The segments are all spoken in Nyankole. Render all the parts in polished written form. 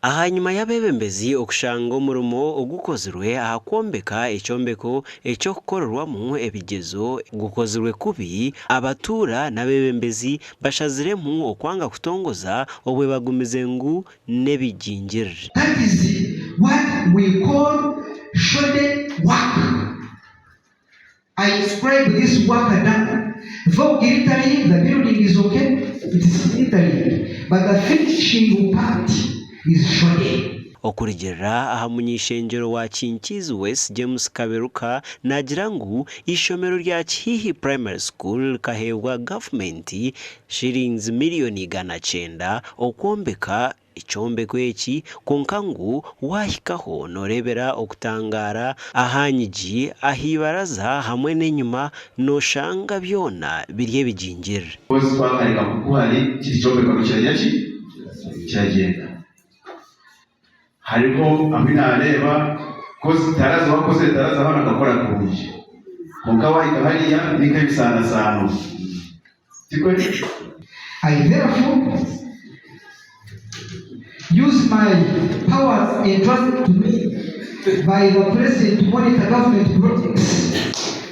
Ahanyima y'abeebembezi okushanga omurimo ogukozirwe aha kwombeka ekyombeko eky'okukorerwamu ebigyezo gukozirwe kubi, abatuura n'abeebembezi bashaziremu okwanga kutongoza obwe bagumize ngu n'ebigingirire. That is what we call shoddy work. I inscribe this work down. Though glittering, the building is okay, it is glittering, but the finishing part is shoddy. Okurugiirira aha muny'eishengyero wa Kinkiizi West, James Kaberuka naagira ngu eishomero rya Kihihi Primary School rikaheebwa gavumenti shillings miriyoni 900 okwombeka Ekyombeko eki kwonka ngu waahikaho nooreebera okutangaara aha nyigi, aha ibaraza hamwe n'enyima nooshanga byona biri ebigingirire. Kozi twakareka kukuhari kiri kyombeko nikirarya ki? Kiragyenda. Hariho ahu nareeba kozi taraza owakozire taraza hoona akakora kurungi. Kwonka wahika hariya ninka ebisaanasaano. Tikwe? I therefore use my powers entrusted to me by the president to monitor government projects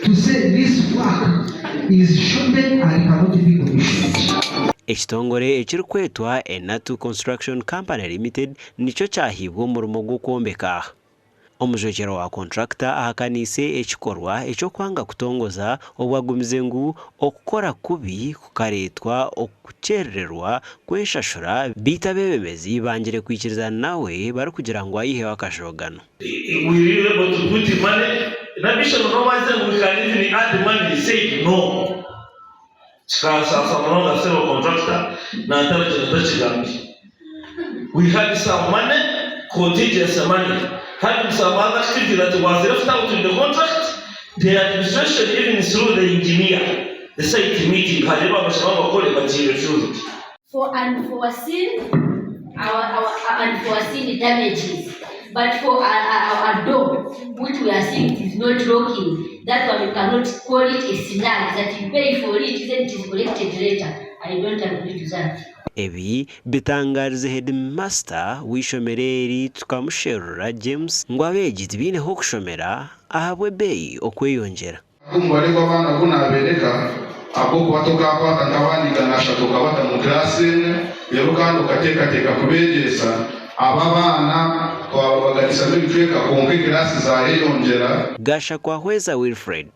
to say this work is shoddy and cannot be commissioned. Ekitongore ekirikwetwa Enatu Construction Company Limited nikyo kyahaibwe omurimo gw'okwombeka aha. Omujwekyerwa wa kontrakita ahakaniise ekikorwa eky'okwanga kutongoza obwo agumize ngu okukora kubi kukareetwa okukyerererwa kw'enshashura beitu abeebembezi bangire kwikirizana nawe barikugira ngu ayiheho akajogano. We were able to put money na bishop nobaza ngu we can even add money he said no Kikansaasa munonga sebo contractor nantara kinu ntakigambye we had some money contingency money having some other activity that was left out in the contract the administration even through the engineer the site meeting hariyo bamushaba ngu akore but he refused. For unforeseen our, our unforeseen damages but for a, a, a door which we are seeing it is not locking that one you cannot call it a snag that you pay for it then it is collected later I don't agree to that. Ebi bitangaarize Heedimasita w'eishomero eri Tukamusherura James ngu abeegi tibaine h'okushomera ahabw'ebeeyi okweyongyera. Omubare gw'abaana ogu naabeereka ahabw'okuba tokaakwata nk'abaana 300 okabata mu kiraasi emwe reero kandi okateekateeka kubeegyesa. Abo abaana twababaganisamu ebicweka kwonka ekiraasi zaayeyongyera. Gashakwa Hweza Wilfred.